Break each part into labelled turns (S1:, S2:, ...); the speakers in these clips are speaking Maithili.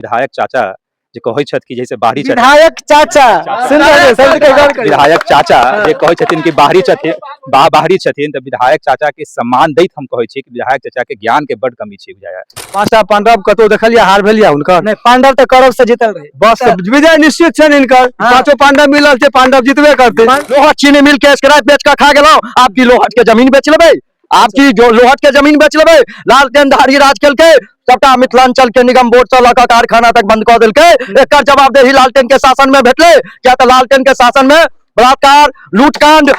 S1: विधायक चाचा जे कहै छथि कि जैसे बाहरी छथिन।
S2: विधायक चाचा सुन रहल शब्द के गौर करियौ।
S1: विधायक चाचा जे कहै छथिन कि बाहरी छथिन, बाहरी छथिन, तऽ विधायक चाचा के सम्मान दैत हम कहै छी कि विधायक चाचा के ज्ञान के बड कमी छै बुझाया।
S3: पांचटा पांडव कतौ देखलियै हार भेल या हुनकर?
S2: नहि, पांडव तऽ कौरव से जीतल रहे।
S3: बस विजय निश्चित छै हिनकर।
S2: हाँ।
S3: पांचों पांडव मिलल छै, पांडव जीतबे करतै। लोहट चीनी मिल के स्क्रैप बेच कऽ खा गेलहुँ, आब की लोहट के जमीन बेच लेबै? आब की जो लोहट के जमीन बेच लेबै? लालटेन धारी राज केलकै, सबटा मिथिलांचल के निगम बोर्ड से लऽ कऽ कारखाना तक बंद कऽ देलकै। एकर जवाबदेही लालटेन के शासन में भेटलै, किया तऽ लालटेन के शासन में बलात्कार, लूटकांड,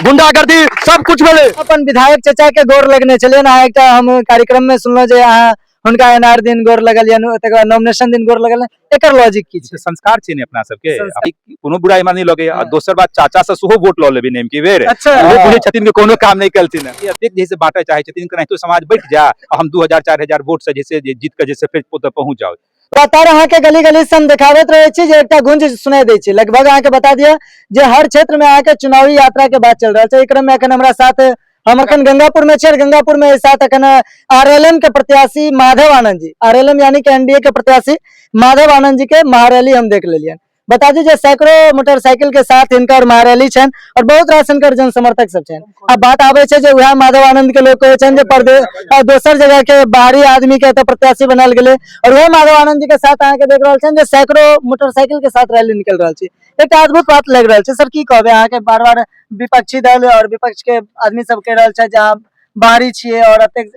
S3: गुंडागर्दी सब कुछ भेलै।
S2: अपन विधायक चाचा के गोर लगने छलियनि। अहाँ एकटा हम कार्यक्रम में सुनलहुँ जे अहाँ हुनका एनआर दिन गोर लगलियनि, तकर बाद नॉमिनेशन दिन गोर लगल, एकर लॉजिक की छै?
S1: संस्कार छै ने अपना सबके,
S2: संस्कार।
S1: कोनो बुराई हमरा नहि लगैया। आ
S2: हाँ।
S1: दोसर बात, चाचा से सेहो वोट लऽ लेबै नेम की बेर।
S2: अच्छा।
S1: ओहो बुझै छथिन कि कोनो काम नहि केलथिन। ई एतेक जे से बांटय चाहै छथिन, केनाहितो समाज बैठ जा आ हम 2000 4000 वोट से जे से जीत के जे से फेर ओतऽ पहुँच जाउ।
S2: लगातार अहाँके गली गली से हम देखाबैत रहै छी जे एकटा गुंज सुनाई दै छै। लगभग अहाँके बता दिअ जे हर क्षेत्र में अहाँके चुनावी यात्रा के बात चल रहल छै। एहि क्रम में अखन हमरा साथ, हम अखन गंगापुर में छी और गंगापुर में एहि साथ अखन आरएलएम के प्रत्याशी माधव आनंद जी, आरएलएम यानी कि एनडीए के प्रत्याशी माधव आनंद जी के महारैली हम देख लेलियनि। बता दी जे सैकड़ों मोटरसाइकिल के साथ हिनकर महारैली छनि और बहुत रास हिनकर जन समर्थक सब छनि। अब बात आबै छै जे वएह माधव आनंद के लोग कहै छनि जे परदेश दोसर जगह के बाहरी आदमी के एतऽ प्रत्याशी बनायल गेलै और वएह माधव आनंद जी के साथ अहाँके देख रहल छनि जे सैकड़ों मोटरसाइकिल के साथ रैली निकल रहल छै। एकटा अद्भुत बात लागि रहल छै। सर की कहबै, अहाँके बार बार विपक्षी दल और विपक्ष के आदमी सब कहि रहल छै जे अहाँ बाहरी छियै और एतेक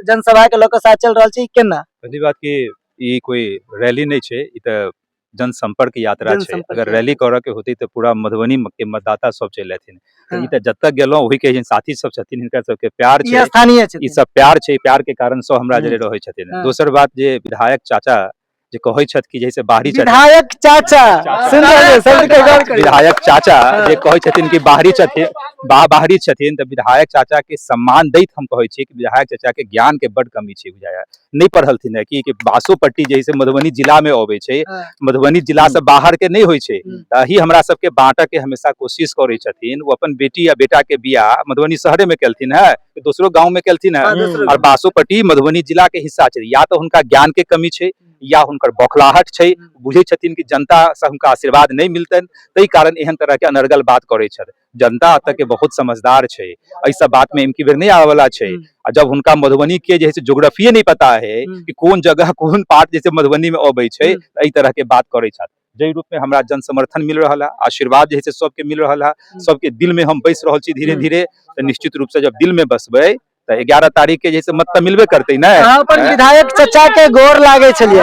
S2: जनसभा के लऽ कऽ साथ चलि रहल छै, ई केना?
S1: पहिली बात कि ई कोई रैली नहि छै, ई तऽ जनसंपर्क यात्रा छै।
S2: जनसंपर्क
S1: अगर
S2: यात्रा।
S1: रैली करऽ के होतै तऽ पूरा मधुबनी के मतदाता सब चलि अथिन। तऽ
S2: हाँ।
S1: ई तऽ जतऽ गेलहुँ ओहि के जे साथी सब छथिन, हिनकर सबके प्यार
S2: ई
S1: छै,
S2: स्थानीय
S1: ई
S2: छथिन।
S1: सब प्यार छै, प्यार के कारण सब हमरा
S2: हम्म।
S1: जरे रहै छथिन।
S2: हाँ।
S1: दोसर बात जे विधायक चाचा जे कहै छथि कि जैसे बाहरी छथिन।
S2: विधायक चाचा सुन रहल शब्द के गौर करियौ।
S1: विधायक चाचा
S2: हाँ।
S1: जे कहै छथिन कि बाहरी छथिन, बाहरी छथिन, तऽ विधायक चाचा के सम्मान दैत हम कहै छी कि विधायक चाचा के ज्ञान के बड कमी छै बुझाया। नहि पढ़लथिन है कि बासोपट्टी जैसे मधुबनी जिला में अबै छै,
S2: हाँ।
S1: मधुबनी जिला से बाहर के नहि होइ छै,
S2: हम्म।
S1: तऽ एही हमरा सबके बांटऽ के हमेशा कोशिश करै छथिन। ओ अपन बेटी या बेटा के बियाह मधुबनी शहरे में केलथिन है, दोसरो गाँव में केलथिन है,
S2: हाँ, दोसरो
S1: और बासोपट्टी मधुबनी जिला के हिस्सा छै। या तऽ हुनका ज्ञान के कमी छै या हुनकर बौखलाहट छै, बुझै छथिन कि जनता से हुनका आशीर्वाद नहि मिलतनि, ताहि कारण एहन तरह के अनर्गल बात करै छथि। जनता एतऽ के बहुत समझदार छै, एहि सब बात में एमकी बेर नहि आबऽ वाला छै। आ जब हुनका मधुबनी के जे है से ज्योग्राफिए नहि पता है कि कोन जगह कोन पार्ट जैसे मधुबनी में अबै छै, एहि तरह के बात करै छथि। जाहि रूप में हमरा जन समर्थन मिल रहल है, आशीर्वाद जे है से सबके मिल रहल है, सबके दिल में हम बसि रहल छी धीरे धीरे, तऽ निश्चित रूप से जब दिल में बसबै तऽ 11 तारीख के जैसे मत तऽ मिलबे करतै ने।
S2: अहाँ अपन विधायक चाचा के गोर लागै छलियै,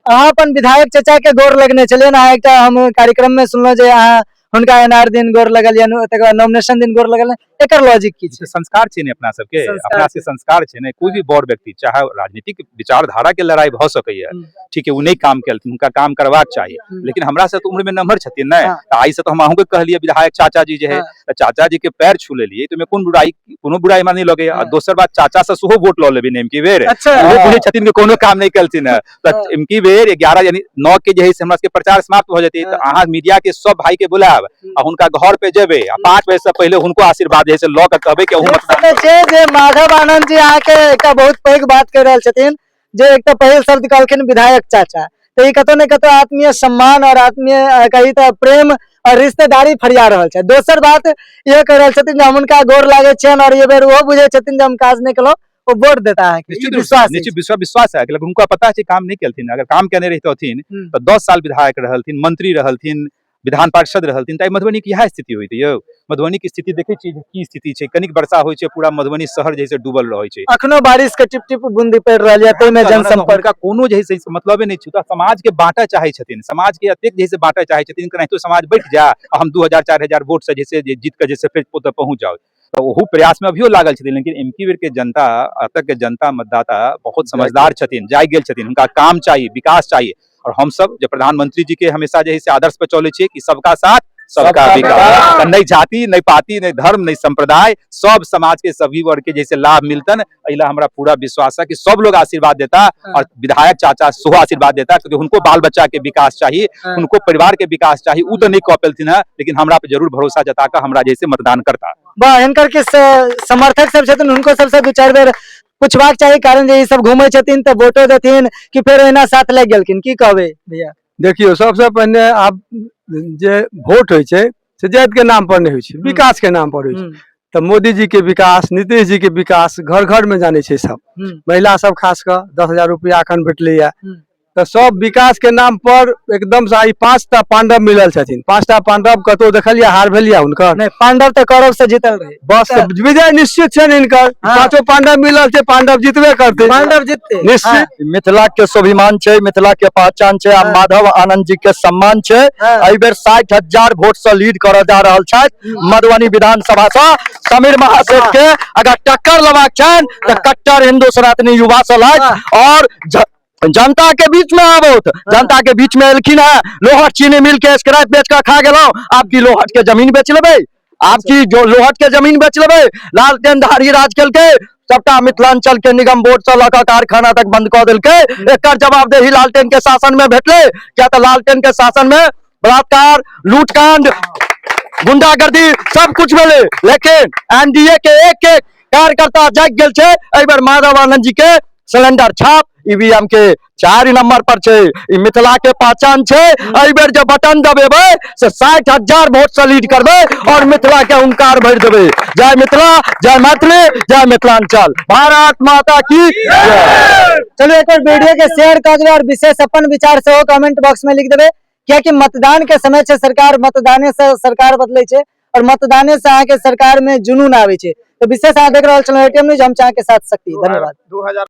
S2: अहाँ अपन विधायक चाचा के गोर लगने छलियनि। अहाँ एकटा हम कार्यक्रम में सुनलहुँ जे अहाँ हुनका एनआर दिन गोर लगलियनि, तकर बाद नॉमिनेशन दिन गोर लगल, एकर लॉजिक की छै?
S1: संस्कार छै ने अपना सबके,
S2: संस्कार
S1: अपना सबके संस्कार छै ने। कोई भी बड़ व्यक्ति चाहे राजनीतिक विचारधारा के लड़ाई भऽ सकैया, ठीक है, ओ नहि काम केलथिन, हुनका काम करबाक चाही, लेकिन हमरा से तऽ उम्र में नम्हर छथिन ने,
S2: हाँ।
S1: तऽ आइ से तऽ हम अहूँके कहलियै विधायक चाचा जी जे है,
S2: हाँ।
S1: तऽ चाचा जी के पैर छू लेलियै, तऽ ओहिमे कोन बुराई, कोनो बुराई हमरा नहि लगैया। आ
S2: हाँ।
S1: दोसर बात, चाचा से सेहो वोट लऽ लेबै नेमकी बेर।
S2: अच्छा।
S1: ओहो बुझै छथिन कि कोनो काम नहि केलथिन है, तऽ
S2: हाँ।
S1: एमकी बेर 11 यानी 9 के जे है से हमरा सबके प्रचार समाप्त भऽ जेतै, तऽ अहाँ मीडिया के सब भाई के बुलायब आ हुनका घर पे जेबै आ 5 बजे से पहिले हुनको आशीर्वाद जे है से लऽ के कहबै कि अहूँ
S2: देख
S1: मतदान
S2: सकै छियै जे माधव आनंद जी अहाँके एकटा बहुत पैघ बात कहि रहल छथिन जे एकटा पहिल शब्द कहलखिन विधायक चाचा, तऽ ई कतौ ने कतौ आत्मीय सम्मान और आत्मीय कही तऽ प्रेम और रिश्तेदारी फरिया रहल छै। दोसर बात इहो कहि रहल छथिन जे हम हुनका गोर लागै छियनि और एहि बेर ओहो बुझै छथिन जे हम काज नहि केलहुँ, ओ वोट देता अहाँके, ई
S1: निश्चित रूप से,
S2: विश्वास
S1: निश्चित विश्वास है, लेकिन हुनका पता छै काम नहि केलथिन। अगर काम केने रहितथिन तऽ 10 साल विधायक रहलथिन, मंत्री रहलथिन, विधान पार्षद रहलथिन, तऽ आइ मधुबनी के इएह स्थिति होइत यौ। मधुबनी के स्थिति देखै छियै की स्थिति छै, कनिक वर्षा होइ छै पूरा मधुबनी शहर जे है से डूबल रहै छै।
S2: अखनो बारिश के टिप टिप बूंदी पड़ि रहल यऽ, ताहिमे जनसंपर्क
S1: हुनका कोनो जे है से मतलबे नहि छै। तऽ समाज के बांटऽ चाहै छथिन, समाज के एतेक जे है से बांटऽ चाहै छथिन केनाहितो समाज बैठ जा आ हम 2000 4000 वोट से जे से जीत के जे से फेर ओतऽ पहुँच जाउ, तऽ ओहू प्रयास में अभियो लागल छथिन। लेकिन एमकी बेर के जनता, एतऽ के जनता मतदाता बहुत समझदार छथिन, जागि गेल छथिन, हुनका काम चाही, विकास चाही। और हम सब जे प्रधानमंत्री जी के हमेशा जे है से आदर्श पर चलै छियै कि सबका साथ सबका विकास, नहि जाति नहि पाति नहि धर्म नहि संप्रदाय, सब समाज के सभी वर्ग के जैसे लाभ मिलतन, एहि ला हमरा पूरा विश्वास है कि सब लोग आशीर्वाद देता और विधायक चाचा सेहो आशीर्वाद देता, क्योंकि हुनको बाल बच्चा के विकास चाही, हुनको परिवार के विकास चाही। उ तऽ नहि कऽ पेलथिन है, लेकिन हमरा पे जरूर भरोसा जता कऽ हमरा जैसे मतदान करता।
S2: वाह, हिनकर के समर्थक सब छथिन, हुनको सबसे 2-4 बेर पूछबाक चाही, कारण जे ई सब घूमै छथिन तऽ वोटो देथिन कि फेर ओहिना साथ लागि गेलखिन? की कहबै भैया?
S4: देखियौ, सबसँ पहिने आब जे वोट होइ छै से जाति के नाम पर नहि होइ छै, विकास के नाम पर होइ छै। तऽ मोदी जी के विकास, नीतीश जी के विकास घर घर में जानै छै सब। महिला सब खास कऽ 10,000 रुपया एखन भेटलैया। तऽ सब विकास के नाम पर एकदम से आइ 5टा पांडव मिलल छथिन। 5टा पांडव कतौ देखलियै हार भेलिया हुनकर?
S2: नहि, पांडव तऽ कौरव से जीतल रहे।
S4: बस, विजय निश्चित छै हिनकर। पांचो पांडव मिलल छै, पांडव जीतबे करतै।
S2: पांडव जीतते।
S4: निश्चित।
S3: मिथिला के स्वाभिमान छै, मिथिला के पहचान छै आ माधव आनंद जी के सम्मान छै। एहि बेर 60,000 वोट से लीड करऽ जा रहल छथि मधुबनी विधानसभा से। समीर महासेठ के अगर टक्कर लेबाक छनि तऽ कट्टर हिंदू सनातनी युवा से लथि और जनता के बीच में आबौत। जनता के बीच में एलखिन है। लोहट चीनी मिल के स्क्रैप बेच कऽ खा गेलहुँ, आब की लोहट के जमीन बेच लेबै? आब की जो लोहट के जमीन बेच लेबै? लालटेनधारी राज केलकै, सबटा मिथिलांचल के निगम बोर्ड से लऽ कऽ कारखाना तक बंद कऽ देलकै। एकर जवाबदेही लालटेन के शासन में भेटलै, किया तऽ लालटेन के शासन में बलात्कार, लूटकांड, गुंडागर्दी सब कुछ भेलै, लेकिन एनडीए के एक एक कार्यकर्ता जागि गेल छै। एहि बेर माधव आनंद जी के सिलेंडर छाप ईवीएम के 4 नंबर पर छै। ई मिथिला के पहचान छै। एहि बेर जे बटन दबेबै से 60,000 वोट से लीड करबै और मिथिला के हुंकार भरि देबै। जय मिथिला, जय मैथिली, जय मिथिलांचल, भारत माता की जय।
S2: चलू, एक बार वीडियो के शेयर कऽ देबै और विशेष अपन विचार सेहो कमेंट बॉक्स में लिख देबै, कियाकि मतदान के समय छै। सरकार मतदाने से सरकार बदलै छै और मतदाने से अहाँके सरकार में जुनून आबै छै। तऽ विशेष अहाँ देख रहल छलहुँ एटीएम न्यूज, हम अहाँके साथ शक्ति। धन्यवाद।
S1: 2000।